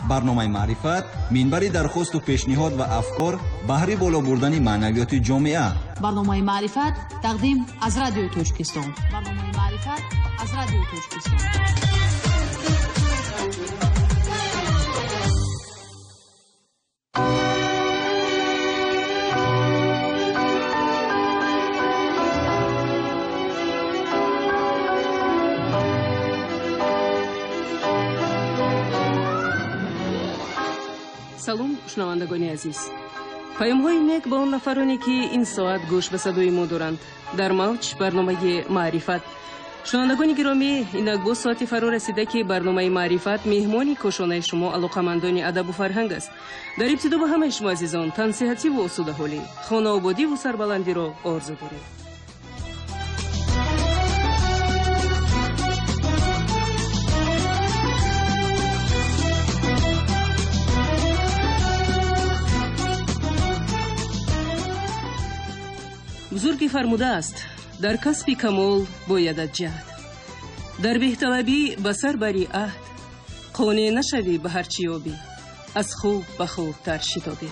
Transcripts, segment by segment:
Барномаи маърифат минбари дархосту пешниҳод ва афкор баҳри боло бурдани маънавиёти ҷомеа. Барномаи маърифат тақдим аз Радиои Тоҷикистон. Барномаи маърифат аз Радиои Тоҷикистон. Салом, шунавандагони азиз. Паёмҳои нек ба он нафароне, ки ин соат гӯш ба садои мо доранд. Дар мавҷ барномаи маърифат. Шунавандагони гиромӣ, инак боз соати фаро расида, ки барномаи маърифат меҳмони кошонаи шумо, алоқамандони адабу фарҳанг аст. Дар ибтидо ба ҳамаи шумо азизон тансиҳативу осудаҳолӣ, хонаободиву сарбаландиро орзу дорем. Бузургӣ фармудааст: дар касби камол боядат ҷаҳд, дар беҳталабӣ ба сар бари аҳд, қонеъ нашавӣ ба ҳар чӣ ёбӣ, аз хуб ба хубтар шитобӣ.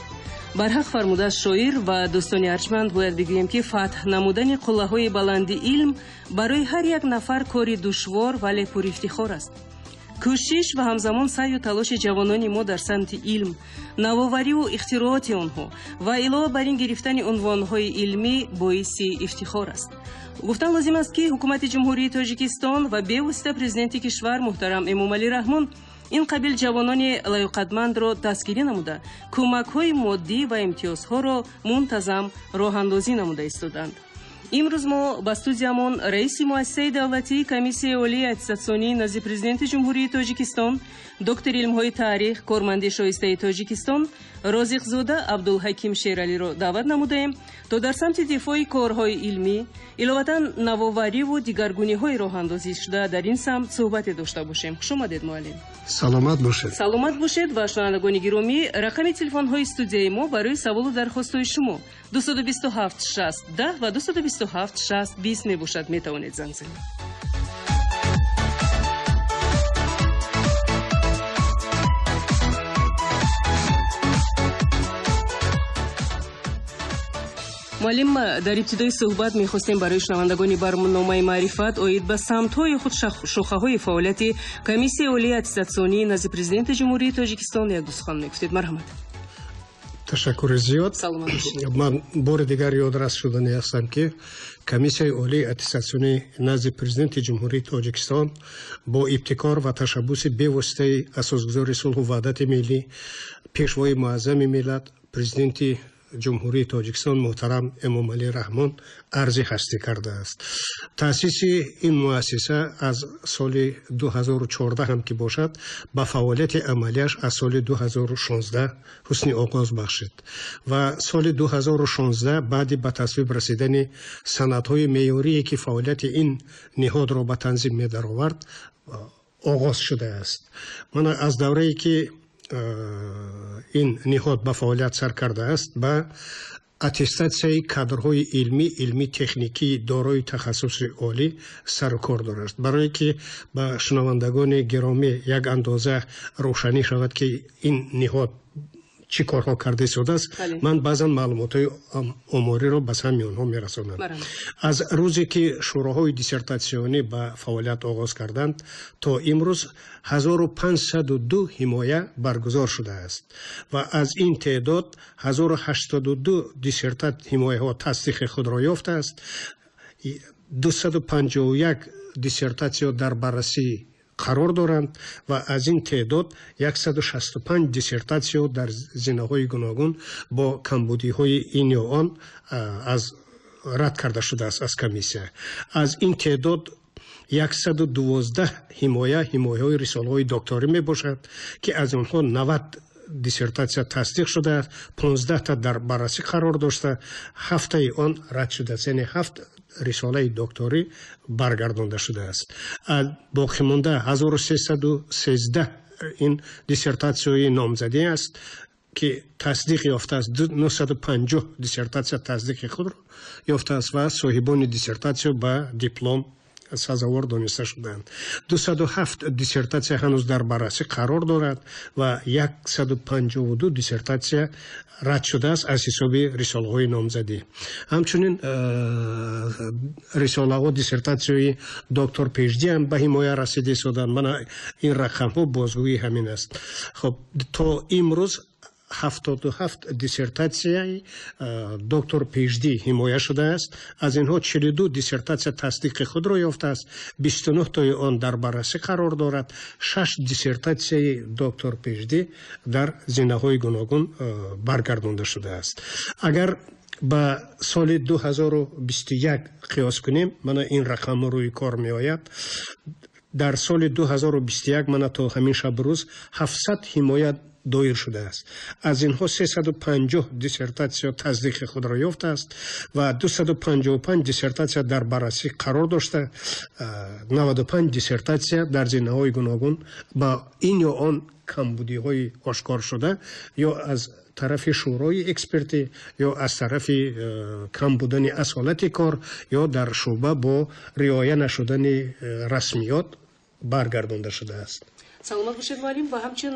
Барҳақ фармудааст шоир. Ва дӯстони арҷманд, бояд бигӯем, ки фатҳ намудани қуллаҳои баланди илм барои ҳар як нафар кори душвор, вале пурифтихор аст. Кӯшиш ва ҳамзамон саъю талоши ҷавонони мо дар самти илм, навовариву ихтирооти онҳо ва илова бар ин гирифтани унвонҳои илмӣ боиси ифтихор аст. Гуфтан лозим аст, ки Ҳукумати Ҷумҳурии Тоҷикистон ва бевосита Президенти кишвар муҳтарам Эмомалӣ Раҳмон ин қабил ҷавонони лаёқатмандро дастгирӣ намуда, кӯмакҳои моддӣ ва имтиёзҳоро мунтазам роҳандозӣ намуда истоданд. Имрӯз мо ба студиямон раиси муассисаи давлатии Комиссияи олии аттестатсионии назди Президенти Ҷумҳурии Тоҷикистон, доктори илмҳои таърих, корманди шоистаи Тоҷикистон Розиқзода Абдулҳаким Шералиро даъват намудаем, то дар самти дифои корҳои илмӣ, иловатан навовариву дигаргуниҳои роҳандозӣ шуда дар ин самт суҳбате дошта бошем. Хуш омадед, муаллим. Саломат бошед. Саломат бошед. Ва шунавандагони гиромӣ, рақами телефонҳои студияи мо барои саволу дархостҳои шумо 227 60 10 ва 227 60 20 мебошад. Метавонед занг занед. Муаллим, дар ибтидои суҳбат мехостем барои шунавандагони барномаи маърифат оид ба самтҳои худ, шохаҳои фаъолияти Комиссияи олии аттестатсионии назди Президенти Ҷумҳурии Тоҷикистон як ду сухан мегуфтед. Марҳамат. Ташаккури зиёд. Саломат бошед. Ман бори дигар ёдрас шудани ҳастам, ки Комиссияи олии аттестатсионӣ назди Президенти Ҷумҳурии Тоҷикистон бо ибтикор ва ташаббуси бевоситаи Асосгузори сулҳу ваҳдати миллӣ, Пешвои муаззами миллат, Президенти Ҷумҳурии Тоҷикистон муҳтарам Эмомалӣ Раҳмон арзи ҳастӣ кардааст. Таъсиси ин муассиса аз соли 2014 ҳам ки бошад, ба фаъолияти амалияш аз соли 2016 ҳусни оғоз бахшид ва соли 2016 баъди ба тасвиб расидани санадҳои меъёрие, ки фаъолияти ин ниҳодро ба танзим медаровард, оғоз шудааст. Мана аз даврае, ки ин ниҳод ба фаъолият сар кардааст, ба аттестатсияи кадрҳои илмӣ, илмӣ-техникии дорои тахассуси олӣ сару кор дорад. Барое ки ба шунавандагони гиромӣ як андоза рӯшанӣ шавад, ки ин ниҳод чӣ корҳо карда истодааст, ман баъзан маълумотҳои омориро ба самъи онҳо мерасонам. Аз рӯзе, ки шӯроҳои диссертатсионӣ ба фаъолият оғоз карданд, то имрӯз 1502 ҳимоя баргузор шудааст ва аз ин теъдод 1082 диссертат ҳимояҳо тасдиқи худро ёфтааст, 251 диссертатсиё дар баррасӣ қарор доранд ва аз ин теъдод 165 диссертатсиё дар зинаҳои гуногун бо камбудиҳои ин ё он аз рад карда шудааст аз комиссия. Аз ин теъдод 112 ҳимоя ҳимояҳои рисолаҳои докторӣ мебошад, ки аз онҳо 90 диссертатсия тасдиқ шудааст, 15та дар баррасӣ қарор дошта, ҳафтаи он рад шудааст, яъне ҳафт рисолаи докторӣ баргардонда шудааст. Боқимонда 1313 ин диссертатсияи номзадӣ аст, ки тасдиқ ёфтааст. 950 диссертатсия тасдиқи худро ёфтааст ва соҳибони диссертатсия ба диплом сазовор дониста шуданд. 207 диссертатсия ҳанӯз дар баррасӣ қарор дорад ва 152 диссертатсия рад шудааст аз ҳисоби рисолаҳои номзадӣ. Ҳамчунин рисолаҳо, диссертатсияи доктор PhD ҳам ба ҳимоя расида истоданд. Мана ин рақамҳо бозгӯии ҳамин аст. Хоб, то имрӯз 77 диссертатсияи доктор PhD ҳимоя шудааст. Аз инҳо 42 диссертатсия тасдиқи худро ёфтааст, 29 тои он дар баррасӣ қарор дорад, 6 диссертатсияи доктор PhD дар зинаҳои гуногун баргардонда шудааст. Агар ба соли 2021 қиёс кунем, мана ин рақамҳо рӯи кор меояд. Дар соли 2021 мана то ҳамин шабу рӯз 700 ҳимоя доир шудааст. Аз инҳо 350 диссертатсия тасдиқи худро ёфтааст ва 255 диссертатсия дар баррасӣ қарор дошта, 95 диссертатсия дар зинаҳои гуногун ба ин ё он камбудиҳои ошкор шуда ё аз тарафи шӯрои экспертӣ ё аз тарафи кам будани асолати кор ё дар шӯъба бо риоя нашудани расмиёт баргардонда шудааст. Саломат бошед, муаллим. Ва ҳамчун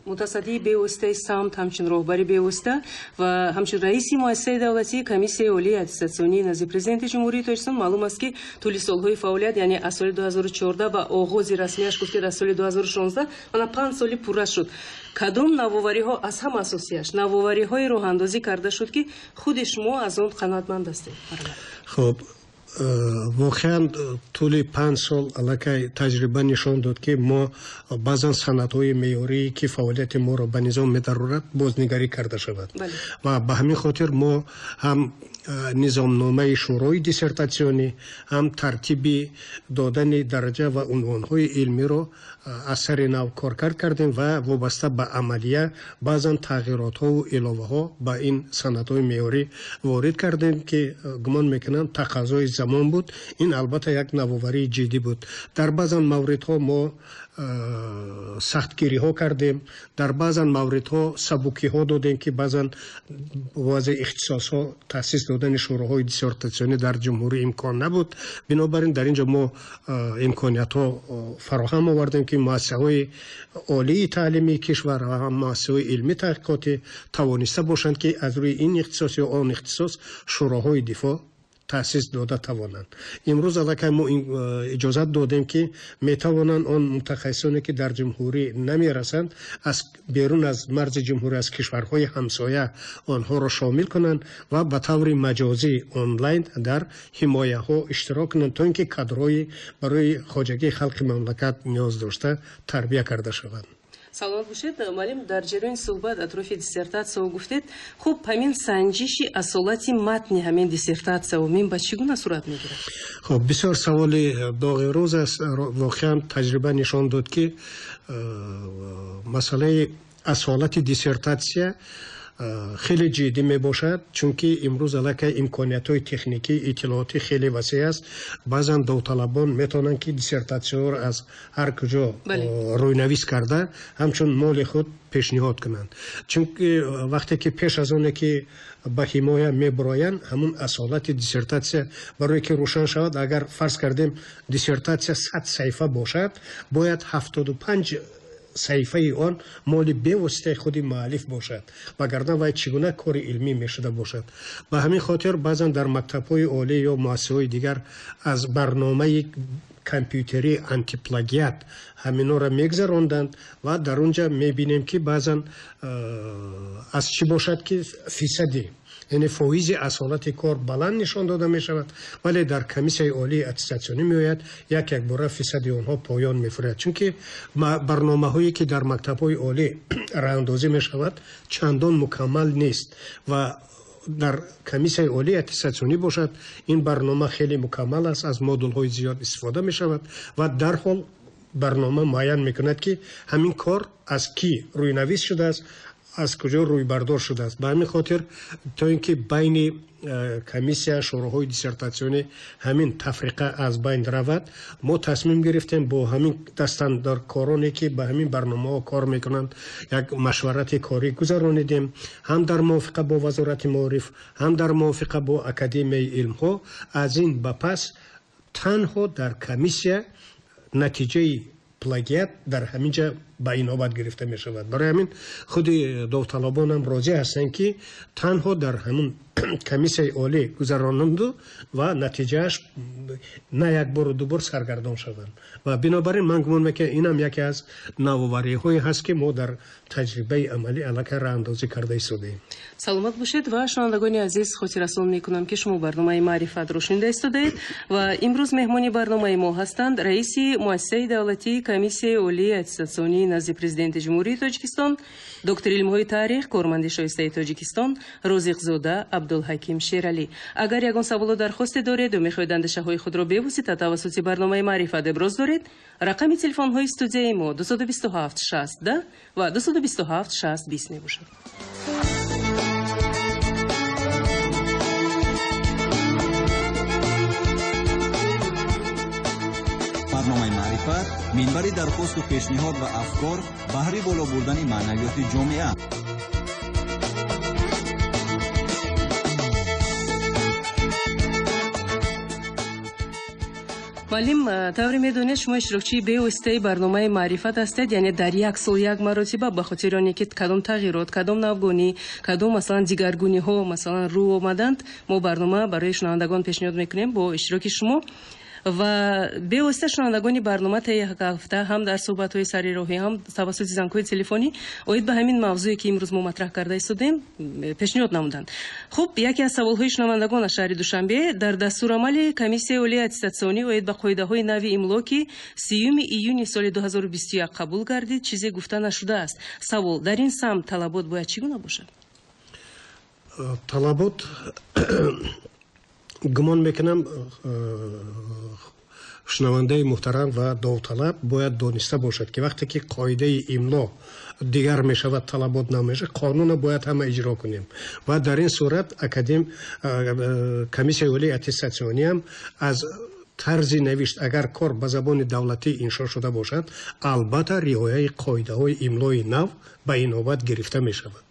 мутасаддии бевоситаи самт, ҳамчун роҳбари бевосита ва ҳамчун раиси муассисаи давлатии Комиссияи олии аттестатсионии назди Президенти Ҷумҳурии Тоҷикистон, маълум аст, ки тӯли солҳои фаъолият, яъне аз соли 2014 ва оғози расмияш гуфтед аз соли 2016, мана 5 соли пурра шуд. Кадом навовариҳо, аз ҳама асосияш навовариҳои роҳандозӣ карда шуд, ки худи шумо аз он қаноатманд ҳастед? Хуб, воқеан тӯли 5 сол аллакай таҷриба нишон дод, ки мо баъзан санадҳои меъёрие, ки фаъолияти моро ба низом медарорад, бознигарӣ карда шавад. Ва ба ҳамин хотир мо ҳам низомномаи шӯрои диссертатсионӣ, ҳам тартиби додани дараҷа ва унвонҳои илмиро аз сари нав коркард кардем ва вобаста ба амалия баъзан тағйиротҳову иловаҳо ба ин санадҳои меъёрӣ ворид кардем, ки гумон мекунам тақозои замон буд. Ин албатта як навоварии ҷиддӣ буд. Дар баъзан мавридҳо мо сахтгириҳо кардем, дар баъзан мавридҳо сабукиҳо додем, ки баъзан баъзе ихтисосҳо таъсис додани шӯроҳои диссертатсионӣ дар ҷумҳурӣ имкон набуд. Бинобар ин дар ин ҷо мо имкониятҳо фароҳам овардем, ки муассисаҳои олии таълимии кишвар ва ҳам муассисаҳои илмӣ таҳқиқотӣ тавониста бошанд, ки аз рӯи ин ихтисос ё он ихтисос шӯроҳои дифоъ таъсис дода тавонанд. Имрӯз аллакай мо иҷозат додем, ки метавонанд он мутахассисоне, ки дар ҷумҳурӣ намерасанд, аз берун аз марзи ҷумҳурӣ, аз кишварҳои ҳамсоя онҳоро шомил кунанд ва ба таври маҷозӣ онлайн дар ҳимояҳо иштирок кунанд, то ин ки кадрҳои барои хоҷагии халқи мамлакат ниёз дошта тарбия карда шаванд. Саломат бошед, муаллим. Дар ҷараёни суҳбат атрофи диссертатсияо гуфтед. Хуб, ҳамин санҷиши асолати матни ҳамин диссертатсияо мин ба чӣ гуна сурат мегирад? Хуб, бисёр саволи доғи рӯз аст. Воқеан таҷриба нишон дод, ки масъалаи асолати диссертатсия хеле ҷиддӣ мебошад, чунки имрӯз аллакай имкониятҳои техникӣ, иттилоотӣ хеле васеъ аст. Баъзан довталабон метавонанд, ки диссертатсияҳоро аз ҳар куҷо рӯйнавис карда ҳамчун моли худ пешниҳод кунанд. Чунки вақте ки пеш аз оне ки ба ҳимоя мебуроянд, ҳамун асолати диссертатсия барое ки рӯшан шавад, агар фарз кардем диссертатсия 100 саҳифа бошад, бояд 75 саҳифаи он моли бевоситаи худи муаллиф бошад, вагарна вай чӣ гуна кори илмӣ мешуда бошад. Ба ҳамин хотир баъзан дар мактабҳои олӣ ё муассисаҳои дигар аз барномаи компютерии антиплагиат ҳаминҳоро мегзаронданд ва дар он ҷа мебинем, ки баъзан аз чӣ бошад, ки фисади, яъне фоизи асолати кор баланд нишон дода мешавад, вале дар Комиссияи олии аттестатсионӣ меояд, як якбора фисади онҳо поён мефуряд, чунки барномаҳое, ки дар мактабҳои олӣ роҳандозӣ мешавад, чандон мукаммал нест ва дар Комиссияи олии аттестатсионӣ бошад, ин барнома хеле мукаммал аст, аз модулҳои зиёд истифода мешавад ва дарҳол барнома муайян мекунад, ки ҳамин кор аз кӣ рӯйнавис шудааст, аз куҷо рӯйбардор шудааст. Ба ҳамин хотир, то ин ки байни комиссия, шӯроҳои диссертатсионӣ ҳамин тафриқа аз байн равад, мо тасмим гирифтем бо ҳамин дастандаркороне, ки ба ҳамин барномаҳо кор мекунанд, як машварати корӣ гузаронидем, ҳам дар мувофиқа бо Вазорати маориф, ҳам дар мувофиқа бо Академияи илмҳо. Аз ин ба пас Танҳо дар комиссия натиҷаи плагиат дар ҳамин ҷа ба инобат гирифта мешавад. Барои ҳамин худи довталабонам розӣ ҳастанд, ки танҳо дар ҳамун комиссияи олӣ гузаронанду ва натиҷааш на як бору ду бор саргардон шаванд. Ва бинобар ин ман гумон мекунам, инам яке аз навовариҳое ҳаст, ки мо дар таҷрибаи амалӣ аллакай роҳандозӣ карда истодаем. Саломат бошед. Ва шунавандагони азиз, хотиррасон мекунам, ки шумо барномаи Маърифатро шунида истодаед ва имрӯз меҳмони барномаи мо ҳастанд раиси муассисаи давлатии Комиссияи олии аттестатсионии назди Президенти Ҷумҳурии Тоҷикистон, доктори илмҳои таърих, корманди шоистаи Тоҷикистон Розиқзода Абдулҳаким Шералӣ. Агар ягон саволу дархосте доред ё мехоҳед андешаҳои худро бевосита тавассути барномаи Маърифат иброз доред, рақами телефонҳои студияи мо 227 60 10 ва 227 60 20 мебошад. Барномаи Маърифат минбари дархосту пешниҳод ва афкор баҳри боло бурдани маънавиёти ҷомеа. Муаллим, тавре медонед, шумо иштирокчии бевоситаи барномаи Маърифат ҳастед, яъне дар як сол як маротиба ба хотири оне ки кадом тағйирот, кадом навгонӣ, кадом, масалан, дигаргуниҳо, масалан, рӯ омаданд, мо барнома барои шунавандагон пешниҳод мекунем бо иштироки шумо. Ва бевосита шунавандагони барнома таи як ҳафта ҳам дар суҳбатҳои сари роҳӣ, ҳам тавассути зангҳои телефонӣ оид ба ҳамин мавзӯе, ки имрӯз мо матраҳ карда истодем, пешниҳод намуданд. Хуб, яке аз саволҳои шунавандагон аз шаҳри Душанбе: дар дастурамали Комиссияи олии аттестатсионӣ оид ба қоидаҳои нави имло, ки 30 июни соли 2021 қабул гардид, чизе гуфта нашудааст. Савол: дар ин самт талабот бояд чӣ гуна бошад? Талабот, гумон мекунам, шунавандаи муҳтарам ва довталаб бояд дониста бошад, ки вақте ки қоидаи имло дигар мешавад, талабот намешавад, қонунро бояд ҳама иҷро кунем. Ва дар ин сурат академ Комиссияи олии аттестатсиониам аз тарзи навишт, агар кор ба забони давлатӣ иншо шуда бошад, албатта риояи қоидаҳои имлои нав ба инобат гирифта мешавад.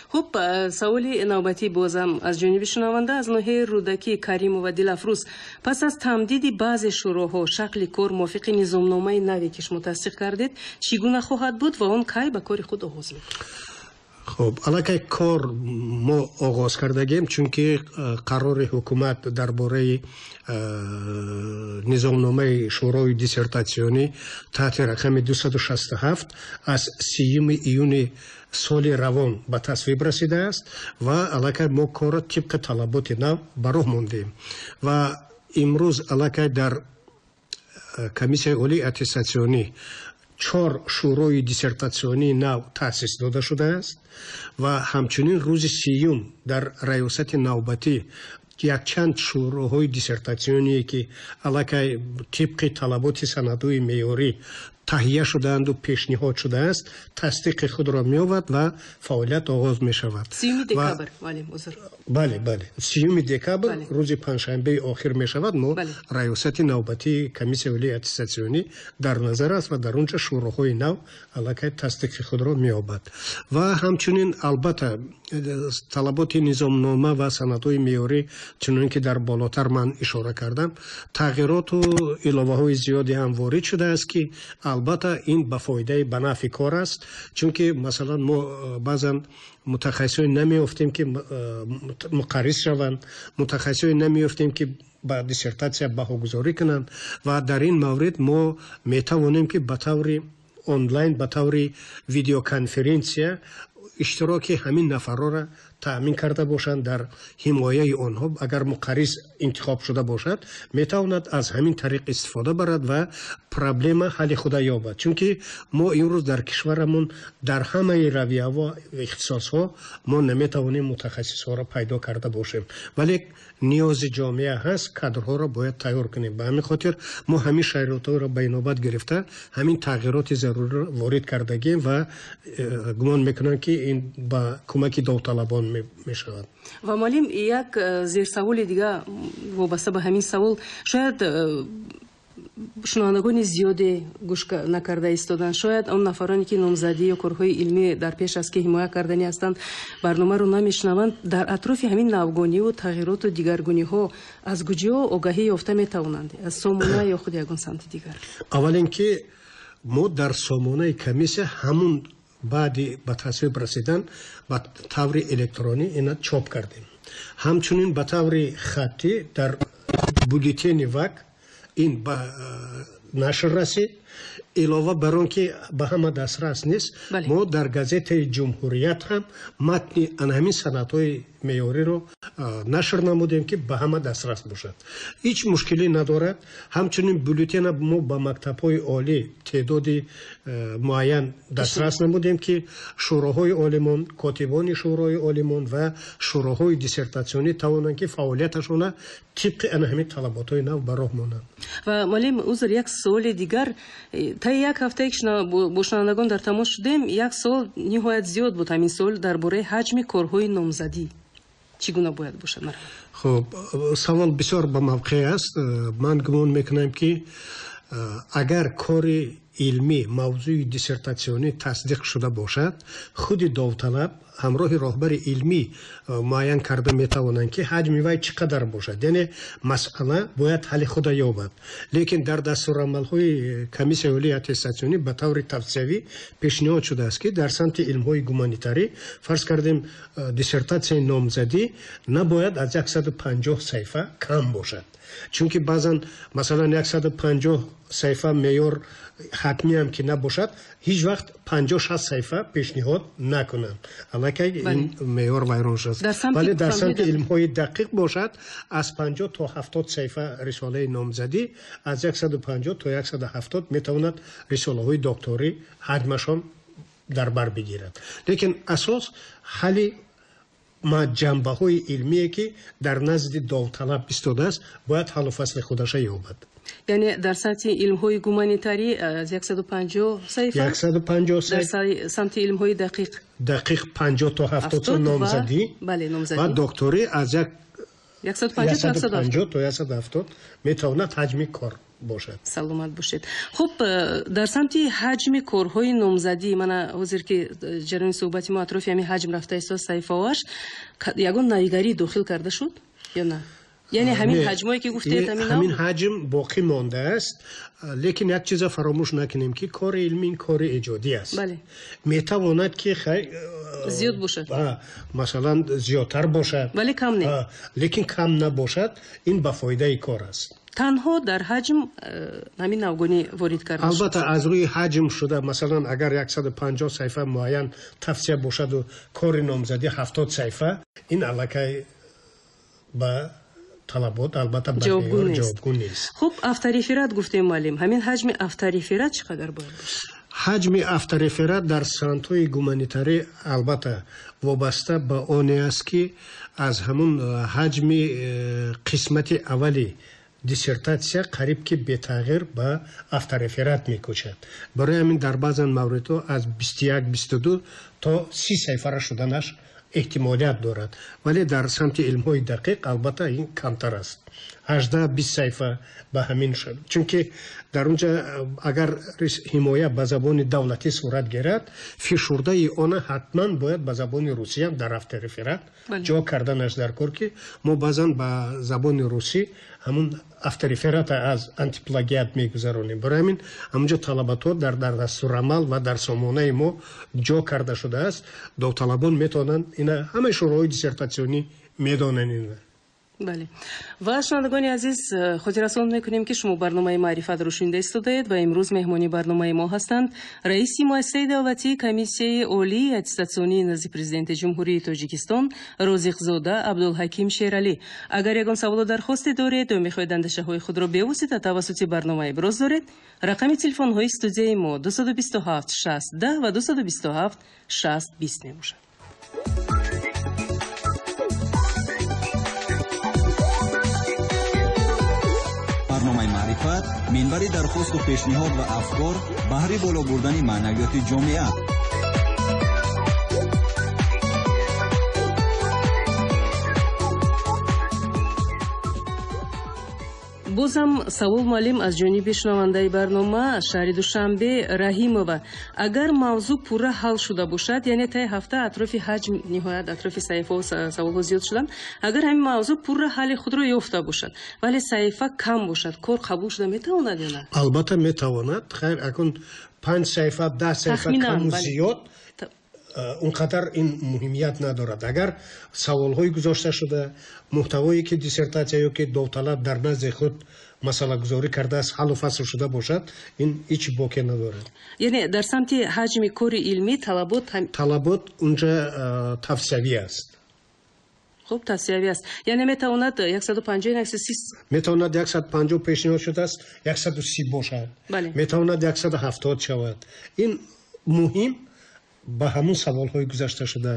Хуб, саволи навбатӣ бозам аз ҷониби шунаванда аз ноҳияи Рӯдакӣ Каримова Дилафрӯз: пас аз тамдиди баъзе шӯроҳо шакли кор мувофиқи низомномаи наве, ки шумо тасдиқ кардед, чӣ гуна хоҳад буд ва он кай ба кори худ оғоз мекунад? Хуб, аллакай кор мо оғоз кардагем, чунки қарори ҳукумат дар бораи низомномаи шӯрои диссертатсионӣ таҳти рақами 267 аз 30 июни соли равон ба тасвиб расидааст ва аллакай мо корро тибқи талаботи нав ба роҳ мондем. Ва имрӯз аллакай дар Комиссияи олии аттестатсионӣ чор шӯрои диссертатсионии нав таъсис дода шудааст ва ҳамчунин рӯзи 30-юм дар раёсати навбатӣ якчанд шӯроҳои диссертатсионие, ки аллакай тибқи талаботи санадҳои меъёрӣ таҳия шудаанду пешниҳод шудааст, тасдиқи худро меёбад ва фаъолият оғоз мешавад. 30 декабр, муаллим, узр. Бале, бале, 30 декабр, рӯзи панҷшанбеи охир мешавад. Мо раёсати навбатии Комиссияи олии аттестатсионӣ дар назар аст ва дар он ҷо шӯроҳои нав аллакай тасдиқи худро меёбад. Ва ҳамчунин, албатта, талаботи низомнома ва санадҳои меъёрӣ, чунон ки дар болотар ман ишора кардам, тағйироту иловаҳои зиёде ҳам ворид шудааст, ки албатта ин ба фоидаи, ба нафъи кор аст, чунки, масалан, мо баъзан мутахассисоне намеёфтем, ки муқаррис шаванд, мутахассисоне намеёфтем, ки ба диссертатсия баҳогузорӣ кунанд. Ва дар ин маврид мо метавонем, ки ба таври онлайн, ба таври видеоконференсия иштироки ҳамин нафарҳоро таъмин карда бошанд дар ҳимояи онҳо. Агар муқаррис интихоб шуда бошад, метавонад аз ҳамин тариқ истифода барад ва проблема ҳалли худа ёбад, чунки мо имрӯз дар кишварамон дар ҳамаи равияҳо, ихтисосҳо мо наметавонем мутахассисҳоро пайдо карда бошем, вале ниёзи ҷомеа ҳаст, кадрҳоро бояд тайёр кунем. Ба ҳамин хотир мо ҳамин шароитҳоро ба инобат гирифта, ҳамин тағйироти заруриро ворид кардагем ва гумон мекунам, ки ин ба кӯмаки довталабон мешавад. Ва, муаллим, як зерсаволи дига вобаста ба ҳамин савол шояд. Шунавандагони зиёде гӯш накарда истоданд. Шояд он нафароне ки номзадӣ ё корҳои илмӣ дар пеш аст, ки ҳимоя карданӣ ҳастанд, барномаро намешунаванд. Дар атрофи ҳамин навгониву тағйироту дигаргуниҳо аз куҷо огаҳӣ ёфта метавонанд? Аз сомона ё худ ягон самти дигар? Аввалин ки мо дар сомонаи комиссия ҳамун баъди ба тасвиб расидан ба таври электронӣ ина чоп кардем. Ҳамчунин ба таври хаттӣ дар бюллетени ВАК ин ба нашр расид. Илова бар он ки ба ҳама дастрас нест, мо дар газетаи Ҷумҳурият ҳам матни ана ҳамин санадҳои меъёриро нашр намудем, ки ба ҳама дастрас бошад. Ҳеҷ мушкилӣ надорад. Ҳамчунин бюллетена мо ба мактабҳои олӣ теъдоди муайян дастрас намудем, ки шӯроҳои олимон, котибони шӯрои олимон ва шӯроҳои диссертатсионӣ тавонанд, ки фаъолияташона тибқи ана ҳамин талаботҳои нав ба роҳ монанд. Ва муаллим, узр, як суоли дигар. Таи як ҳафтае ки бо шунавандагон дар тамос шудем, як суол ниҳоят зиёд буд. Ҳамин суол дар бораи ҳаҷми корҳои номзадӣ чӣ гуна бояд бошад? Хуб, савол бисёр ба мавқеъ аст. Ман гумон мекунам, ки агар кори илмӣ мавзӯи диссертатсионӣ тасдиқ шуда бошад, худи довталаб ҳамроҳи роҳбари илмӣ муайян карда метавонанд, ки ҳаҷми вай чӣ қадар бошад. Яъне масъала бояд ҳалли худа ёбад. Лекин дар дастурамалҳои комиссияи олии аттестатсионӣ ба таври тавсиявӣ пешниҳод шудааст, ки дар самти илмҳои гуманитарӣ, фарз кардем, диссертатсияи номзадӣ набояд аз 150 саҳифа кам бошад. Чунки баъзан, масалан, 150 саҳифа меъёр ҳатмиам ки набошад, ҳеҷ вақт 50-60 саҳифа пешниҳод накунанд. Аллакай ин меъёр вайрон шудааст. Вале дар самти илмҳои дақиқ бошад, аз 50 то 70 саҳифа рисолаи номзадӣ, аз 150 то 170 метавонад рисолаҳои докторӣ ҳаҷмашон дар бар бигирад. Лекин асос ҳалли ҷанбаҳои илмие, ки дар назди довталаб истодааст, бояд ҳаллу фасли худаша ёбад. Яъне дар самти илмҳои гуманитарӣ аз 150 саҳифа, 150 саҳифа, дар самти илмҳои дақиқ 50 то 70 номзадӣ, ва докторӣ аз 150 то 170 метавонад ҳаҷми кор бошад. Саломат бошед. Хуб, дар самти ҳаҷми корҳои номзадӣ, мана ҳозир ки ҷараёни суҳбати мо атрофи ҳамин ҳаҷм рафта истод, саҳифаоаш ягон навигарӣ дохил карда шуд ё на? Яъне ҳамин ҳаҷмое ки гуфтед, ҳамин ҳаҷм боқӣ мондааст. Лекин як чиза фаромӯш накунем, ки кори илмӣ кори эҷодӣ аст. Метавонад ки зиёд бошад, масалан, зиёдтар бошад, вале кам не, лекин кам набошад, ин ба фоидаи кор аст. Танҳо дар ҳаҷм ҳамин навгонӣ ворид карда шуд. Албатта, аз рӯи ҳаҷм шуда, масалан, агар 150 саҳифа муайян тавсия бошаду кори номзадӣ 70 саҳифа, ин аллакай ба талабот албатта ҷавобгӯ нест. Хуб, автореферат гуфтем, муаллим, ҳамин ҳаҷми автореферат чӣ қадар бояд бошад? Ҳаҷми автореферат дар самтҳои гуманитарӣ албатта вобаста ба оне аст, ки аз ҳамун ҳаҷми қисмати аввали диссертатсия қариб ки бетағйир ба автореферат мекӯчад. Барои ҳамин дар баъзан мавридҳо аз 21-22 то 30 саҳифара шуданаш эҳтимолият дорад. Вале дар самти илмҳои дақиқ албатта ин камтар аст, 18-20 саҳифа ба ҳамин шуд. Чунки дар онҷа агар ҳимоя ба забони давлатӣ сурат гирад, фишурдаи она ҳатман бояд ба забони русиям дар автореферат ҷо карданаш дар кор, ки мо баъзан ба забони русӣ ҳамун автореферата аз антиплагиат мегузаронем. Барои ҳамин ҳамунҷо талаботҳо дар дастурамал ва дар сомонаи мо ҷо карда шудааст. Довталабон метавонанд ина, ҳамаи шӯроҳои диссертатсионӣ медонанд ина. Бале. Ва шунавандагони азиз, хотиррасон мекунем, ки шумо барномаи Маърифатро шунида истодаед ва имрӯз меҳмони барномаи мо ҳастанд раиси муассисаи давлатии Комиссияи олии аттестатсионии назди Президенти Ҷумҳурии Тоҷикистон Розиқзода Абдулҳаким Шералӣ. Агар ягон саволу дархосте доред ё мехоҳед андешаҳои худро бевосита тавассути барнома иброз доред, рақами телефонҳои студияи мо 227 60 10 ва 227 60 20 мебошад. Барномаи Маърифат минбари дархосту пешниҳод ва афкор баҳри боло бурдани маънавиёти ҷомеа. Бозам савол, муаллим, аз ҷониби шунавандаи барнома аз шаҳри Душанбе Раҳимова. Агар мавзӯъ пурра ҳал шуда бошад, яъне таи ҳафта атрофи ҳаҷм ниҳоят атрофи саҳифаҳо саволҳо зиёд шуданд, агар ҳамин мавзӯъ пурра ҳалли худро ёфта бошад, вале саҳифа кам бошад, кор қабул шуда метавонад ё на? Албатта метавонад. Хайр, акун 5 саҳифа, 10 саҳифа каму зиёд он қадар ин муҳимият надорад. Агар саволҳои гузошта шуда, муҳтавое ки диссертатсия ё ки довталаб дар назди худ масъалагузорӣ кардааст, ҳаллу фасл шуда бошад, ин ҳеҷ боке надорад. Яъне дар самти ҳаҷми кори илмӣ талабот талабот унҷа тавсиявӣ аст. Хуб, тавсиявӣ аст. Яъне метавонад 150, 130, метавонад 150 пешниҳод шудааст, 130 бошад, метавонад 170 шавад. Ин муҳим ба ҳамун саволҳои гузашта шуда,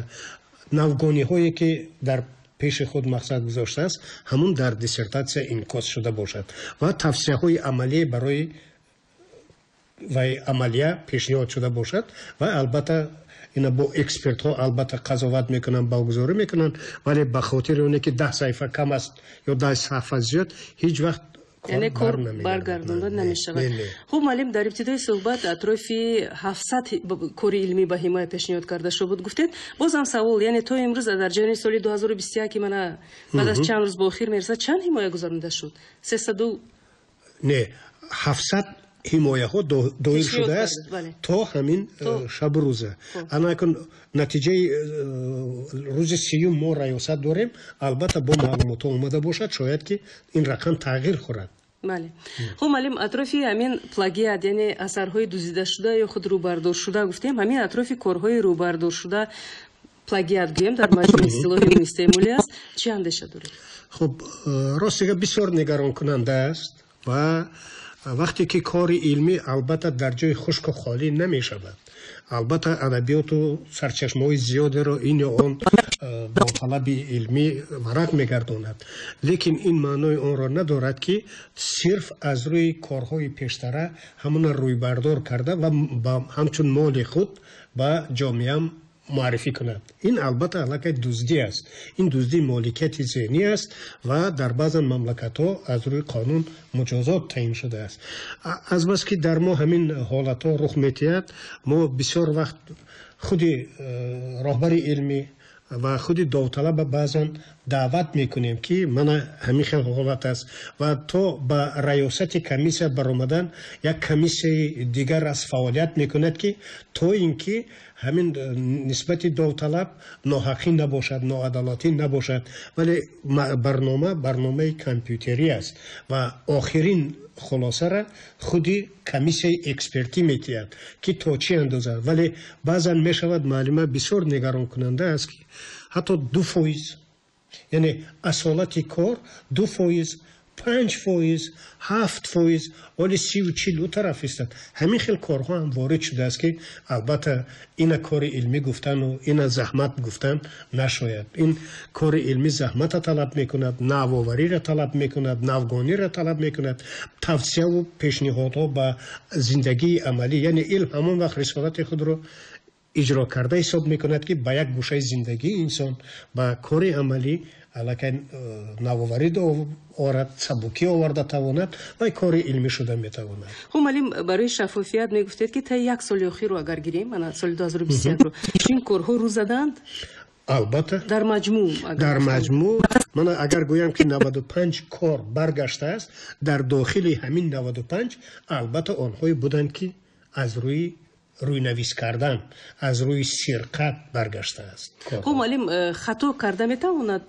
навгониҳое ки дар пеши худ мақсад гузоштааст, ҳамун дар диссертатсия инъикос шуда бошад ва тавсияҳои амалие барои вай амалия пешниҳод шуда бошад. Ва албатта ина бо экспертҳо албатта қазоват мекунанд, балгузорӣ мекунанд, вале ба хотири оне ки 10 саҳифа кам аст ё 10 саҳифа зиёд, ҳеҷ вақт яъне кор баргардонда намешавад. Хуб, муаллим, дар ибтидои суҳбат атрофи 700 кори илмӣ ба ҳимоя пешниҳод карда шуда буд, гуфтед. Бозам савол, яъне то имрӯз дар ҷараёни соли 2021, ки мана баъд аз чанд рӯз ба охир мерасад, чанд ҳимоя гузаронида шуд? 300? Не, 700 ҳимояҳо доир шудааст то ҳамин шабу рӯза. Ана акун натиҷаи рӯзи 30 мо раёсат дорем, албатта бо маълумотҳо омада бошад, шояд ки ин рақам тағйир хӯрад. Бале. Хуб, муаллим, атрофи ҳамин плагиат, яъне асарҳои дуздидашуда ё худ рӯбардоршуда гуфтем, ҳамин атрофи корҳои рӯбардоршуда, плагиат гӯем, дар маҷмӯи истилоҳи истеъмолӣ аст, чӣ андеша доред? Хуб, ростига бисёр нигаронкунанда аст ва вақте ки кори илмӣ албатта дар ҷои хушку холӣ намешавад. Албатта адабиёту сарчашмаҳои зиёдеро ин ё он довталаби илмӣ варақ мегардонад, лекин ин маънои онро надорад, ки сирф аз рӯи корҳои пештара ҳамона рӯйбардор карда ва ҳамчун моли худ ба ҷомеа муаррифӣ кунад. Ин албатта аллакай дуздӣ аст. Ин дуздии моликияти зеҳнӣ аст ва дар баъзан мамлакатҳо аз рӯи қонун муҷозот таъин шудааст. Азбаски дар мо ҳамин ҳолатҳо рух метиҳад, мо бисёр вақт худи роҳбари илмӣ ва худи довталаба баъзан даъват мекунем, ки мана ҳамин хел ҳолат аст, ва то ба раёсати комиссия баромадан як комиссияи дигар аз фаъолият мекунад, ки то ин ки ҳамин нисбати довталаб ноҳақӣ набошад, ноадолатӣ набошад. Вале барнома барномаи компютерӣ аст ва охирин хулосара худи комиссияи экспертӣ метиҳад, ки то чӣ андоза. Вале баъзан мешавад, муаллима, бисёр нигаронкунанда аст, ки ҳатто 2%, яъне асолати кор 2%, 5%, 7%, оли 30-40 ӯ тараф истад. Ҳамин хел корҳо ҳам ворид шудааст, ки албатта ина кори илмӣ гуфтану ина заҳмат гуфтан нашояд. Ин кори илмӣ заҳмата талаб мекунад, навовариро талаб мекунад, навгониро талаб мекунад, тавсияву пешниҳодҳо ба зиндагии амалӣ. Яъне илм ҳамон вақт рисолати худро иҷро карда ҳисоб мекунад, ки ба як гӯшаи зиндагии инсон, ба кори амалӣ аллакай навоварӣ орад, сабукӣ оварда тавонад ва кори илмӣ шуда метавонад. Хуб, муаллим, барои шаффофият мегуфтед, ки таи як соли охирро агар гирем, мана соли 2021-ро, чунин корҳо рӯ заданд? Албатта. Дар маҷмӯъ? Дар маҷмӯъ мана агар гӯям, ки 95 кор баргаштааст, дар дохили ҳамин 95 албатта онҳое буданд, ки аз рӯи рӯйнавис кардан, аз рӯи сирқат баргаштааст. Хуб, муаллим, хато карда метавонад?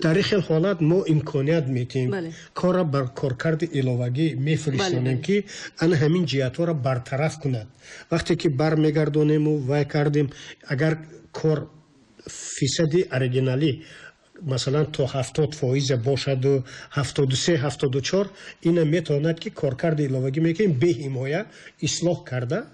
Дар ин хел ҳолат мо имконият метиҳем, корра бар коркарди иловагӣ мефиристонем, ки ана ҳамин ҷиҳатҳоро бартараф кунад. Вақте ки бармегардонему вай кардем, агар кор фисади оригиналӣ масалан то 70% бошаду 73, 74, ина метавонад, ки коркарди иловагӣ мекунем, беҳимоя ислоҳ карда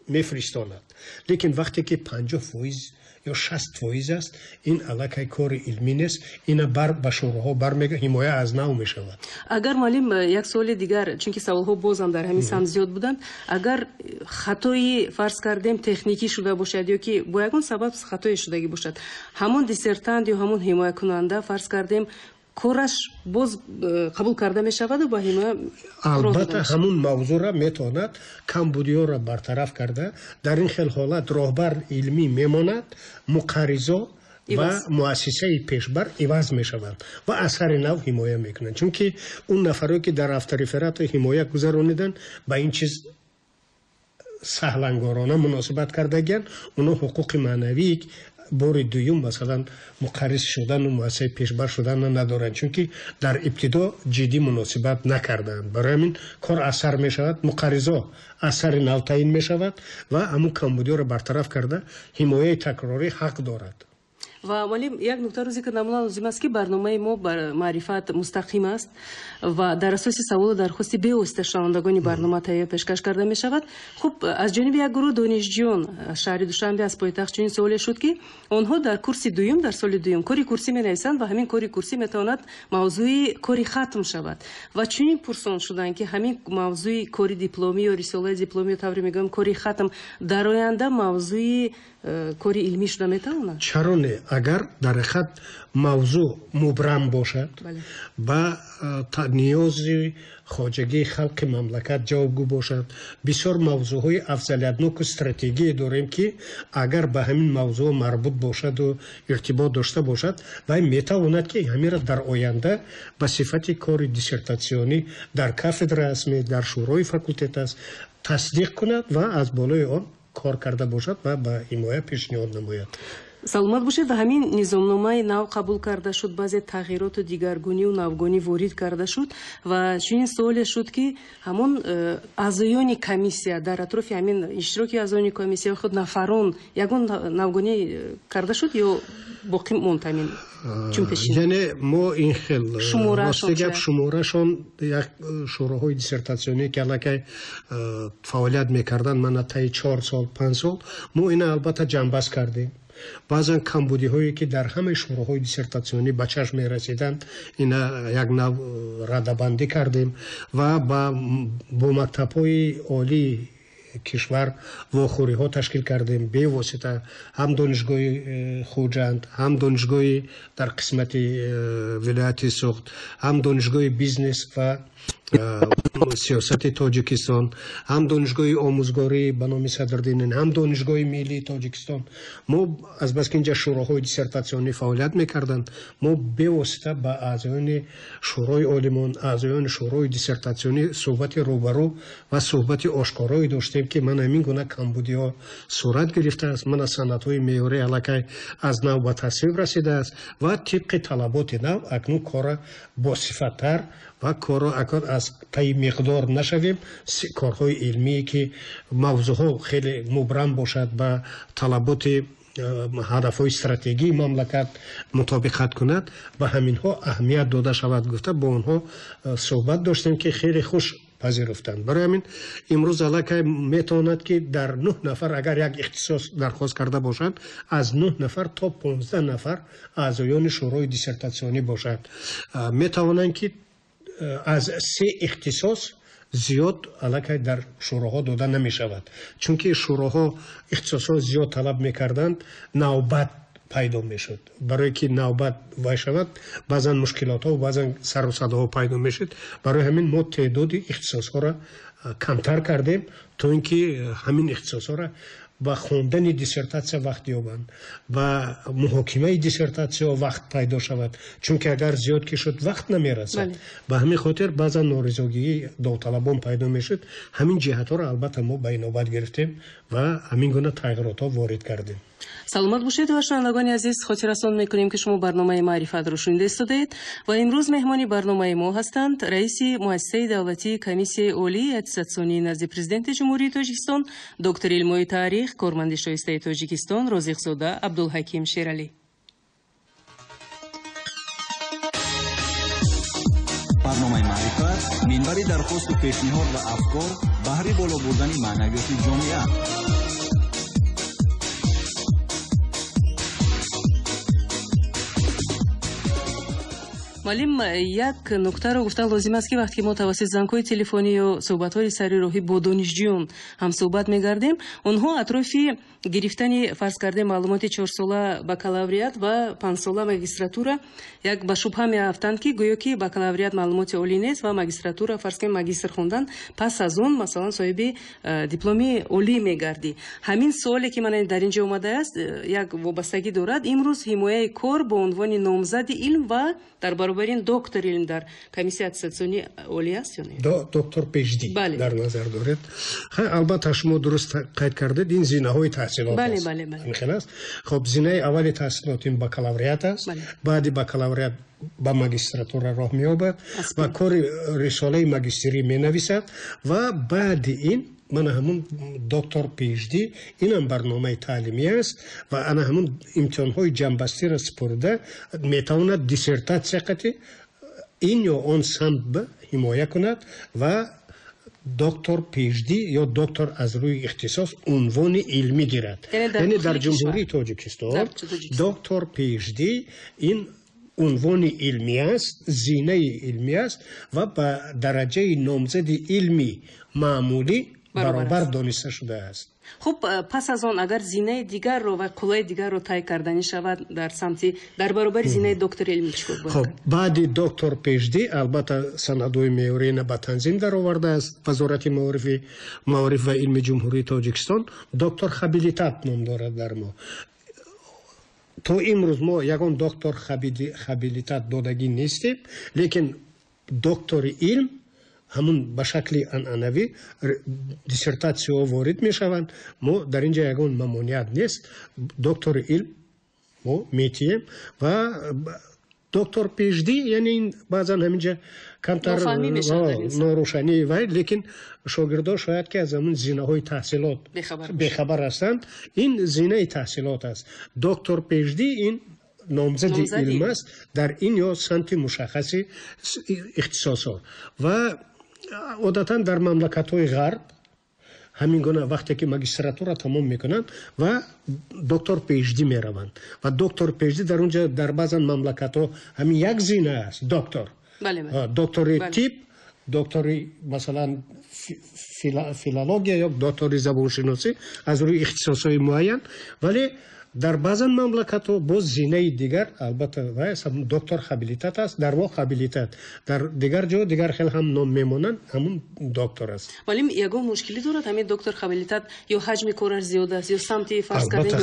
мефиристонад. Лекин вақте ки 50% ё 60% аст, ин аллакай кори илмӣ нест, ина бар ба шӯроҳо бармега, ҳимоя аз нав мешавад. Агар, муаллим, як суоли дигар, чунки саволҳо бозам дар ҳамин самт зиёд буданд, агар хатои, фарз кардем, техникӣ шуда бошад ё ки бо ягон сабаб хатое шудагӣ бошад, ҳамон диссертант ё ҳамон ҳимоякунанда, фарз кардем, Кораш боз қабул карда мешаваду ба ҳимоя? Албатта, ҳамун мавзӯъро метавонад камбудиёро бартараф карда, дар ин хел ҳолат роҳбар илмӣ мемонад, муқарризо ва муассисаи пешбар иваз мешаванд ва асари нав ҳимоя мекунанд, чунки он нафаре ки дар автореферати ҳимоя гузарониданд, ба ин чиз саҳлангорона муносибат кардагиянд. Онҳо ҳуқуқи маънавии бори дуюм, масалан, муқарриз шудану муассисаи пешбар шуданро надоранд, чунки дар ибтидо ҷиддӣ муносибат накардаанд. Барои ҳамин кор асар мешавад, муқарризо асари нав таъин мешавад ва ҳамун камбудиёро бартараф карда, ҳимояи такрорӣ ҳақ дорад. Ва муаллим, як нуктаро зикр намудан лозим аст, ки барномаи мо бар Маърифат мустақим аст ва дар асоси саволу дархости бевосита шунавандагони барнома тайёр пешкаш карда мешавад. Хуб, аз ҷониби як гурӯҳ донишҷӯён аз шаҳри Душанбе, аз пойтахт, чунин суоле шуд, ки онҳо дар курси дуюм, дар соли дуюм кори курсӣ менависанд ва ҳамин кори курсӣ метавонад мавзӯи кори хатм шавад. Ва чунин пурсон шуданд, ки ҳамин мавзӯи кори дипломӣ ё рисолаи дипломӣ, тавре мегӯям, кори хатм дар оянда мавзӯи кори илмӣ шуда метавонад? Чаро не? Агар дар ҳақиқат мавзӯъ мубрам бошад, ба ниёзи хоҷагии халқи мамлакат ҷавобгӯ бошад. Бисёр мавзӯъҳои афзалиятноку стратегия дорем, ки агар ба ҳамин мавзӯъ марбут бошаду иртибот дошта бошад, вай метавонад, ки ҳаминро дар оянда ба сифати кори диссертатсионӣ дар кафедра аст, дар шӯрои факултет аст, тасдиқ кунад ва аз болои он кор карда бошад ва ба ҳимоя пешниҳод намояд. Саломат бошед. Ва ҳамин низомномаи нав қабул карда шуд, баъзе тағйироту дигаргунию навгонӣ ворид карда шуд ва чунин суоле шуд, ки ҳамон аъзоёни комиссия, дар атрофи ҳамин иштироки аъзоёни комиссия, худ нафарон ягон навгонӣ карда шуд ё боқӣ монд ҳамин чун пешин? Яъне мо ин хел, рости гап, шуморашон, як шӯроҳои диссертатсионӣ, ки аллакай фаъолият мекарданд, мана таи 4 сол, 5 сол, мо ина албатта ҷамъбаст кардем. Баъзан камбудиҳое, ки дар ҳамаи шӯроҳои диссертатсионӣ ба чашм мерасиданд, ина як нав радабандӣ кардем ва бо мактабҳои олии кишвар вохӯриҳо ташкил кардем бевосита, ҳам донишгоҳи Хуҷанд, ҳам донишгоҳи дар қисмати вилояти Суғд, ҳам донишгоҳи бизнес ва сиёсати Тоҷикистон, ҳам донишгоҳи омӯзгорӣ ба номи Садриддин, ҳам донишгоҳи миллии Тоҷикистон. Мо азбаски инҷа шӯроҳои диссертатсионӣ фаъолият мекарданд, мо бевосита ба аъзоёни шӯрои олимон, аъзоёни шӯрои диссертатсионӣ суҳбати рӯбарӯ ва суҳбати ошкорое доштем, ки ман ҳамин гуна камбудиҳо сурат гирифтааст, мана санадҳои меъёрӣ аллакай аз нав ба тасвиб расидааст ва тибқи талаботи нав акнун корра босифаттар ва корро акнун аз пайи миқдор нашавем, корҳои илмие, ки мавзӯъҳо хеле мубрам бошад, ба талаботи ҳадафҳои стратегии мамлакат мутобиқат кунад, ба ҳаминҳо аҳамият дода шавад, гуфта бо онҳо суҳбат доштем, ки хеле хуш пазируфтанд. Барои ҳамин имрӯз аллакай метавонад, ки дар нӯҳ нафар агар як ихтисос дархост карда бошанд, аз нӯҳ нафар то 15 нафар аъзоёни шӯрои диссертатсионӣ бошад. Метавонанд, ки аз се ихтисос зиёд аллакай дар шӯроҳо дода намешавад, чунки шӯроҳо ихтисосҳо зиёд талаб мекарданд, навбат пайдо мешуд. Барое ки навбат вай шавад, баъзан мушкилотҳо, баъзан сару садоҳо пайдо мешуд. Барои ҳамин мо теъдоди ихтисосҳоро камтар кардем, то ин ки ҳамин ихтисосҳоро ба хондани диссертатсия вақт ёбанд, ба муҳокимаи диссертатсия вақт пайдо шавад, чунки агар зиёд ки шуд, вақт намерасад. Ба ҳамин хотир баъзан норизогии довталабон пайдо мешуд. Ҳамин ҷиҳатҳоро албатта мо ба инобат гирифтем ва ҳамин гуна тағйиротҳо ворид кардем. Саломат бошед. Ва шунавандагони азиз, хотиррасон мекунем, ки шумо барномаи Маърифатро шунида истодаед ва имрӯз меҳмони барномаи мо ҳастанд раиси муассисаи давлатии Комиссияи олии аттестатсионии назди Президенти Ҷумҳурии Тоҷикистон, доктори илмҳои таърих, корманди шоистаи Тоҷикистон Розиқзода Абдулҳаким Шералӣ. Барномаи Маърифат минбари дархосту пешниҳод ва афкор баҳри боло бурдани маънавиёти ҷомеа. Муаллим, як нуктаро гуфтан лозим аст, ки вақте ки мо тавассути зангҳои телефонӣ ё суҳбатҳои сари роҳӣ бо донишҷӯён ҳамсуҳбат мегардем, онҳо атрофи гирифтани, фарз кардем, маълумоти чорсола бакалавриат ва панҷсола магистратура як ба шубҳа меафтанд, ки гӯё ки бакалавриат маълумоти олӣ нест ва магистратура, фарз кунем, магистр хондан, пас аз он, масалан, соҳиби дипломи олӣ мегардӣ. Ҳамин суоле, ки мана дар ин ҷо омадааст, як вобастагӣ дорад. Имрӯз ҳимояи кор бо унвони номзади илм ва дар баробари ин доктори илм дар комиссияи аттестатсионии олӣ аст ё не? Доктор PhD дар назар доред? Албатта, шумо дуруст қайд кардед, ин зинаҳои таҳсилот аст. Бале. Хел аст. Хоб, зинаи аввали таҳсилот ин бакалавриат аст. Баъди бакалавриат ба магистратура роҳ меёбад ва кори рисолаи магистрӣ менависад ва баъди ин мана ҳамун доктор PhD. Инам барномаи таълимӣ аст ва ана ҳамун имтиҳонҳои ҷамъбастиро супорида метавонад диссертатсия қати ин ё он самт ҳимоя кунад ва доктор PhD ё доктор аз рӯи ихтисос унвони илмӣ гирад. Яъне дар Ҷумҳурии Тоҷикистон доктор PhD ин унвони илмӣ аст, зинаи илмӣ аст ва ба дараҷаи номзади илми маъмулӣ баробар дониста шудааст. Хуб, пас аз он агар зинаи дигарро ва қуллаи дигарро тай карданӣ шавад дар самти дар баробари зинаи доктори илмӣ, чӣ кор бояд? Хуб, баъди доктор PhD, албатта, санадҳои меъёрина ба танзим даровардааст Вазорати маориф ва илми Ҷумҳурии Тоҷикистон, доктор хабилитат ном дорад. Дар мо то имрӯз мо ягон доктор хабилитат додагӣ нестем, лекин доктори илм ҳамун ба шакли анъанавӣ диссертатсияҳо ворид мешаванд. Мо дар ин ҷо ягон мамоният нест, доктори илм мо метиҳем. Ва доктор PhD, яъне ин баъзан ҳаминҷа камтар норӯшанӣ вай, лекин шогирдо шояд ки аз ҳамун зинаҳои таҳсилот бехабар ҳастанд. Ин зинаи таҳсилот аст. Доктор PhD ин номзади илм аст дар ин ё самти мушаххаси ихтисосҳо. Ва одатан дар мамлакатҳои ғарб ҳамин гуна вақте ки магистратура тамом мекунанд ва доктор PhD мераванд ва доктор PhD дар он ҷо дар баъзан мамлакатҳо ҳамин як зина аст, доктор, доктори тиб, доктори, масалан, филология ё доктори забоншиносӣ аз рӯи ихтисосҳои муайян. Вале дар баъзан мамлакатҳо боз зинаи дигар, албатта, вай доктор хабилитат аст. Дар мо хабилитат, дар дигар ҷо дигар хел ҳам ном мемонанд, ҳамун доктор аст. Вале ягон мушкилӣ дорад ҳамин доктор хабилитат? Ё ҳаҷми кораш зиёд аст, ё самти, фарз кардем?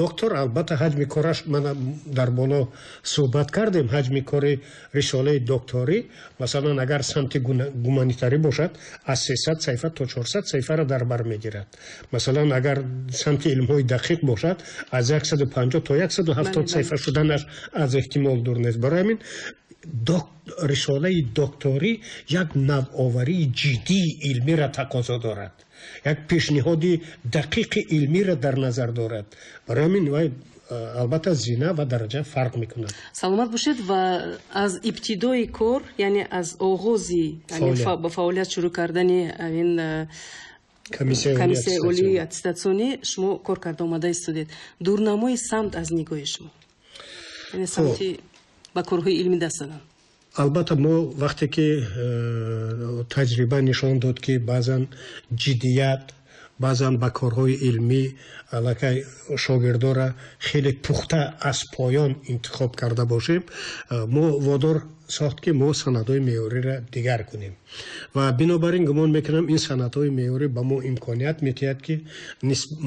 Доктор, албатта, ҳаҷми кораш, мана дар боло суҳбат кардем, ҳаҷми кори рисолаи докторӣ, масалан, агар самти гуманитарӣ бошад, аз 300 саҳифа то 400 саҳифаро дар бар мегирад. Масалан, агар самти илмҳои дақиқ бошад, аз 150 то 170 саҳифа шуданаш аз эҳтимол дур нест. Барои ҳамин рисолаи докторӣ як навоварии ҷиддии илмиро тақозо дорад, як пешниҳоди дақиқи илмиро дар назар дорад. Барои ҳамин вай, албатта, зина ва дараҷа фарқ мекунад. Саломат бошед. Ва аз ибтидои кор, яъне аз оғози ба фаъолият шурӯъ кардани ин комиссияи олии аттестатсионӣ шумо кор карда омада истодед. Дурнамои самт аз нигоҳи шумо, яъне самти ба корҳои илмӣ даст задан? Албатта, мо вақте ки таҷриба нишон дод, ки баъзан ҷиддият, баъзан ба корҳои илмӣ аллакай шогирдора хеле пухта аз поён интихоб карда бошем, мо водор сохт, ки мо санадҳои меъёриро дигар кунем. Ва бинобар ин гумон мекунам, ин санадҳои меъёрӣ ба мо имконият медиҳад, ки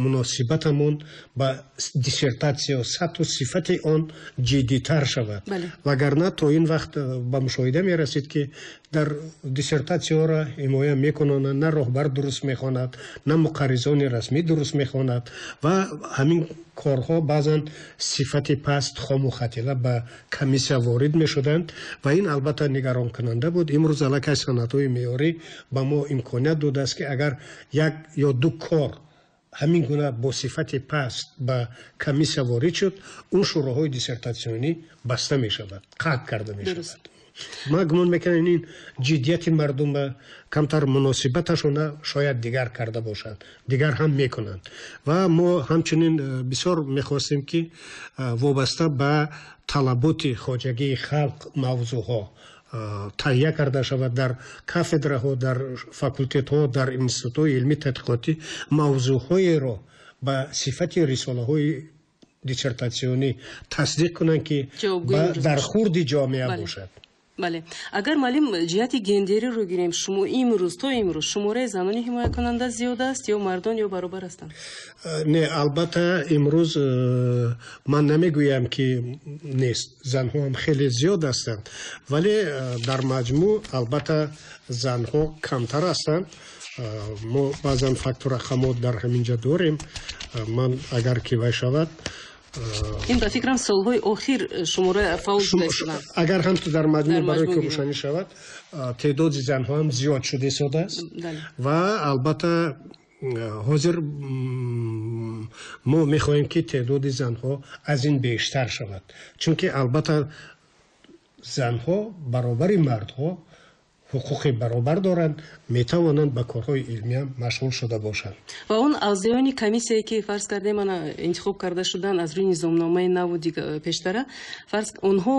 муносибатамон ба диссертатсия, сатҳу сифати он ҷиддитар шавад. Вагарна то ин вақт ба мушоҳида мерасид, ки дар диссертатсияҳоро ҳимоя мекунонанд, на роҳбар дуруст мехонад, на муқарризони расмӣ дуруст мехонад ва ҳамин корҳо баъзан сифати паст, хому хатила ба комиссия ворид мешуданд ва ин, албатта, нигаронкунанда буд. Имрӯз аллакай санадҳои меъёрӣ ба мо имконият додааст, ки агар як ё ду кор ҳамин гуна бо сифати паст ба комиссия ворид шуд, он шӯроҳои диссертатсионӣ баста мешавад, қатъ карда мешавад. Ман гумон мекунам, ин ҷиддияти мардум ба камтар муносибаташона шояд дигар карда бошанд, дигар ҳам мекунанд. Ва мо ҳамчунин бисёр мехостем, ки вобаста ба талаботи хоҷагии халқ мавзӯъҳо таҳия карда шавад дар кафедраҳо, дар факултетҳо, дар институтҳои илмӣ тадқиқотӣ, мавзӯъҳоеро ба сифати рисолаҳои диссертатсионӣ тасдиқ кунанд, ки дар хурди ҷомеа бошад. Бале, агар, муаллим, ҷиҳати гендериро гирем, шумо имрӯз, то имрӯз шумораи занони ҳимоякунанда зиёд аст ё мардон, ё баробар ҳастанд? Не, албатта, имрӯз ман намегӯям, ки нест, занҳо ҳам хеле зиёд ҳастанд, вале дар маҷмӯъ, албатта, занҳо камтар ҳастанд. Мо баъзан факту рақамот дар ҳамин ҷо дорем. Ман агар ки вай шавад. Ин, ба фикрам, солҳои охир шумора фаъол шуда. Агар ҳам ту дар маҷмӯъ барои ки рӯшанӣ шавад, теъдоди занҳо ҳам зиёд шуда истодааст. Ва албатта ҳозир мо мехоҳем, ки теъдоди занҳо аз ин бештар шавад, чунки, албатта, занҳо баробари мардҳо ҳуқуқи баробар доранд, метавонанд ба корҳои илмиам машғул шуда бошанд. Ва он аъзоёни комиссияе, ки, фарз кардем, ана интихоб карда шуданд аз рӯи низомномаи наву пештара, фарз, онҳо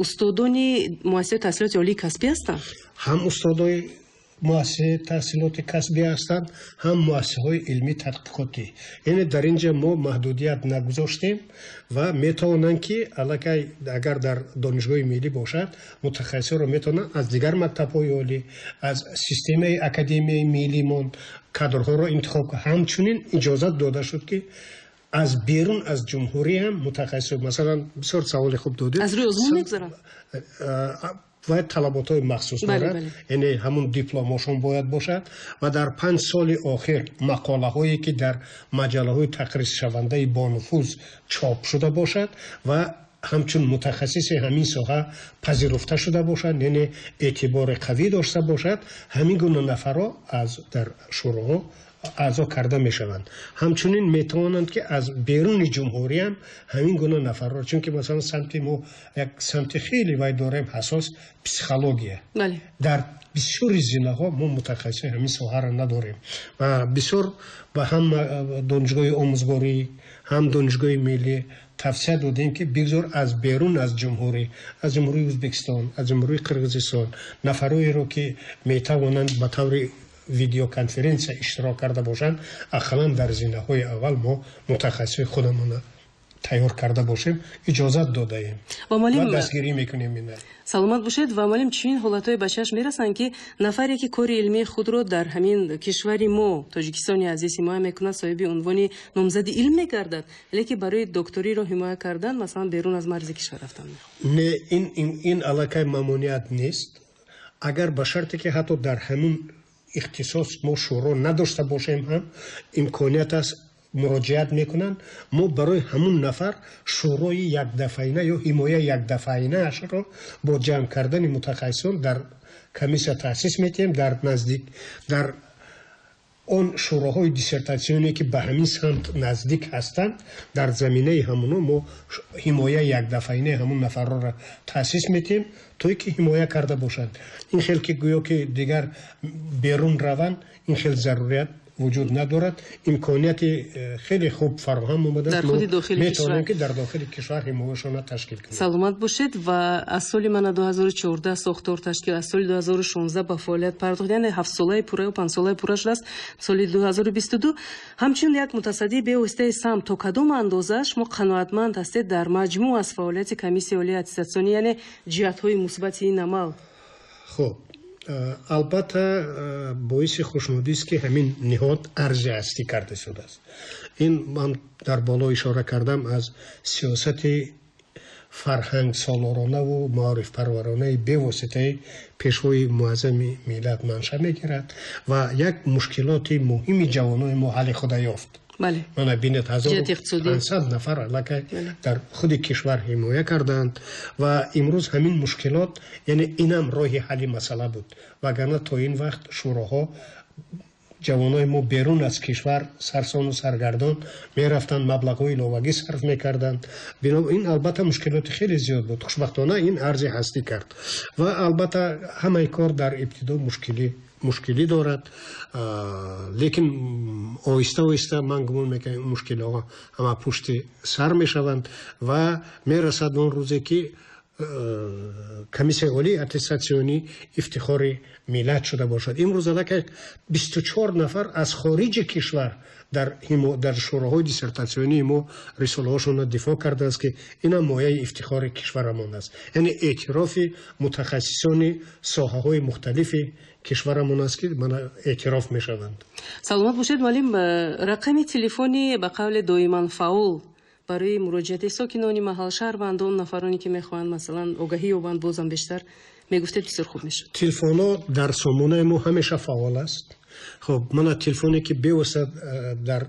устодони муассисаи таҳсилоти олии касбӣ ҳастанд? Ҳам устодои муассисаи таҳсилоти касбӣ ҳастанд, ҳам муассисаҳои илмӣ тадқиқотӣ. Яъне дар ин ҷо мо маҳдудият нагузоштем ва метавонанд, ки аллакай агар дар донишгоҳи миллӣ бошад, мутахассисонро метавонанд аз дигар мактабҳои олӣ, аз системаи академияи миллимон кадрҳоро интихоб. Ҳамчунин иҷозат дода шуд, ки аз берун аз ҷумҳурӣ ҳам мутахассисон, масалан. Бисёр саволи хуб додед. Аз рӯи озмун мегузаранд? Бояд талаботҳои махсус дорад, яъне ҳамун дипломошон бояд бошад ва дар 5 соли охир мақолаҳое, ки дар маҷаллаҳои тақризшавандаи бонуфуз чоп шуда бошад ва ҳамчун мутахассиси ҳамин соҳа пазируфта шуда бошад, яъне эътибори қавӣ дошта бошад, ҳамин гуна нафарҳо аз дар шӯроҳо аъзо карда мешаванд. Ҳамчунин метавонанд, ки аз беруни ҷумҳуриям ҳамин гуна нафарро, чунки, масалан, самти мо як самти хеле вай дорем, ҳассос, психология. Дар бисёри зинаҳо мо мутахассиси ҳамин соҳаро надорем ва бисёр ба ҳам донишгоҳи омӯзгорӣ, ҳам донишгоҳи миллӣ тавсия додем, ки бигзор аз берун аз ҷумҳурӣ, аз Ҷумҳурии Ӯзбекистон, аз Ҷумҳурии Қирғизистон нафарҳоеро, ки метавонанд ба таври видеоконференсия иштирок карда бошанд, ақаллан дар зинаҳои аввал мо мутахассиси худамона тайёр карда бошем, иҷозат додаем ва дастгирӣ мекунем ина. Саломат бошед. Ва, муаллим, чунин ҳолатҳое ба чашм мерасанд, ки нафаре, ки кори илмии худро дар ҳамин кишвари мо, Тоҷикистони азиз, ҳимоя мекунад, соҳиби унвони номзади илм мегардад, лекин барои докториро ҳимоя кардан, масалан, берун аз марзи кишвар рафтан мехоҳад? Не, ин аллакай мамоният нест, агар ба шарте ки ҳатто дар ҳамин ихтисос мо шӯро надошта бошем ҳам имконият аст, муроҷиат мекунанд. Мо барои ҳамун нафар шӯрои якдафъаина ё ҳимояи якдафъаинаашро бо ҷамъ кардани мутахассисон дар комиссия таъсис метиҳем. Дар наздик, дар он шӯроҳои диссертатсионе, ки ба ҳамин самт наздик ҳастанд, дар заминаи ҳамуно мо ҳимояи якдафъаинаи ҳамун нафарроро таъсис метиҳем, то ки ҳимоя карда бошанд. Ин хел ки гӯё ки дигар берун раванд, ин хел зарурият вуҷуд надорад. Имконияти хеле хуб фароҳам омадааст, метавонем, ки дар дохили кишвар ҳимояшонро ташкил кунем. Саломат бошед. Ва аз соли мана 2014 сохтор ташкил, аз соли 2016 ба фаъолият пардохт, яъне ҳафтсолаи пурра ё панҷсолаи пурра шудааст соли 2022. Ҳамчунин як мутасаддии бевоситаи самт, то кадом андоза шумо қаноатманд ҳастед дар маҷмӯъ аз фаъолияти Комиссияи олии аттестатсионӣ, яъне ҷиҳатҳои мусбати ин амал? Хуб, албатта, боиси хушнудист, ки ҳамин ниҳод арзи ҳастӣ карда шудааст. Ин ман дар боло ишора кардам, аз сиёсати фарҳангсолоронаву маорифпарваронаи бевоситаи Пешвои Муаззами миллат манша мегирад ва як мушкилоти муҳими ҷавонони мо ҳалли худа ёфт. Мана бинед, 1500 нафар аллакай дар худи кишвар ҳимоя карданд ва имрӯз ҳамин мушкилот, яъне инам роҳи ҳалли масъала буд, вагарна то ин вақт шӯроҳо Ҷавонои мо берун аз кишвар сарсону саргардон мерафтанд, маблағҳои иловагӣ сарф мекарданд. Бино ин албатта мушкилоти хеле зиёд буд. Хушбахтона ин арзи ҳастӣ кард ва албатта ҳамаи кор дар ибтидо мушкилӣ дорад, лекин оҳиста оҳиста ман гумон мекунам мушкилиҳо ҳама пушти сар мешаванд ва мерасад он рӯзе ки комиссияи олии аттестатсионӣ ифтихори миллат шуда бошад. Имрӯз аллакай 24 нафар аз хориҷи кишвар дар шӯроҳои диссертатсионии мо рисолаҳошонро дифоъ кардааст, ки инам мояи ифтихори кишварамон аст. Яъне эътирофи мутахассисони соҳаҳои мухталифи кишварамон аст, ки мана эътироф мешаванд. Саломат бошед, муаллим. Рақами телефони ба қавли доиман фаъол барои муроҷиати сокинони маҳал, шаҳрвандон, нафароне ки мехоҳанд масалан огаҳӣ ёбанд бозам бештар, мегуфтед бисёр хуб мешуд. Телефонҳо дар сомонаи мо ҳамеша фаъол аст. Хуб, мана телефоне ки бевосита дар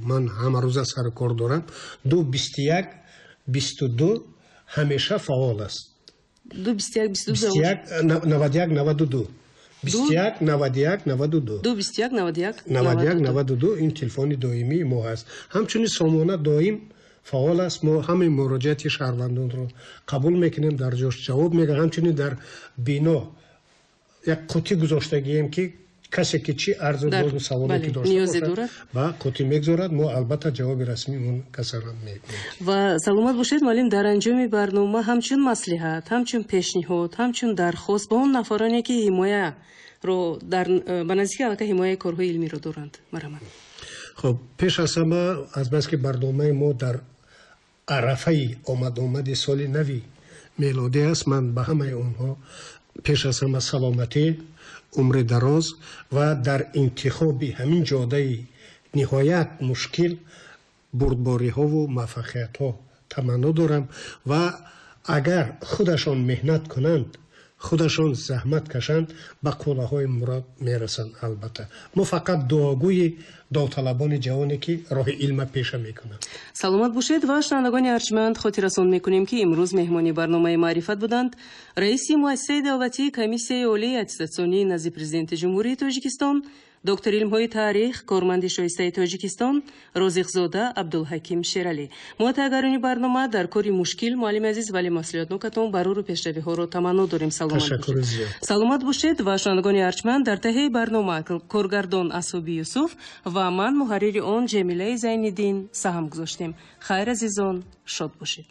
ман ҳамарӯза сару кор дорам, 2 21 22 ҳамеша фаъол аст. 2 21 22. 21 91 92, 21 91 92. 2 21 91. 91 92, ин телефони доимии мо ҳаст. Ҳамчунин сомона доим фаъол аст. Мо ҳамаи муроҷиати шаҳрвандонро қабул мекунем, дар ҷош ҷавоб мегӯем. Ҳамчунин дар бино як қутӣ гузоштагием, ки касе ки чӣ арзу бозу саволе ки дошта бошад, ба қутӣ мегузорад, мо албатта ҷавоби расмии он касаро мегӯем. Ва саломат бошед, муаллим. Дар анҷоми барнома ҳамчун маслиҳат, ҳамчун пешниҳод, ҳамчун дархост ба он нафароне ки ҳимояро дар ба наздики аллакай ҳимояи корҳои илмиро доранд, марҳамат. Хуб, пеш аз ҳама, азбаски барномаи мо дар арафаи омадомади соли нави мелодӣ аст, ман ба ҳамаи онҳо пеш аз ҳама саломатӣ, умри дароз ва дар интихоби ҳамин ҷодаи ниҳоят мушкил бурдбориҳову муваффақиятҳо таманно дорам. Ва агар худашон меҳнат кунанд, худашон заҳмат кашанд, ба қуллаҳои мурод мерасанд. Албатта, мо фақат дуогӯи довталабони ҷавоне ки роҳи илма пеша мекунанд. Саломат бошед. Ва шунавандагони арҷманд, хотиррасон мекунем, ки имрӯз меҳмони барномаи «Маърифат» буданд раиси муассисаи давлатии Комиссияи олии аттестатсионии назди Президенти Ҷумҳурии Тоҷикистон, доктори илмҳои таърих, корманди шоистаи Тоҷикистон Розиқзода Абдулҳаким Шералӣ. Мо таҳиягарони барнома дар кори мушкил, муаллими азиз, вале масъулиятнокатон барору пешравиҳоро таманно дорем. Саломат бошед. Ва шунавандагони арҷманд, дар таҳияи барнома коргардон Асоби Юсуф ва ман, муҳаррири он Ҷамилаи Зайниддин, саҳм гузоштем. Хайр, азизон, шод бошед.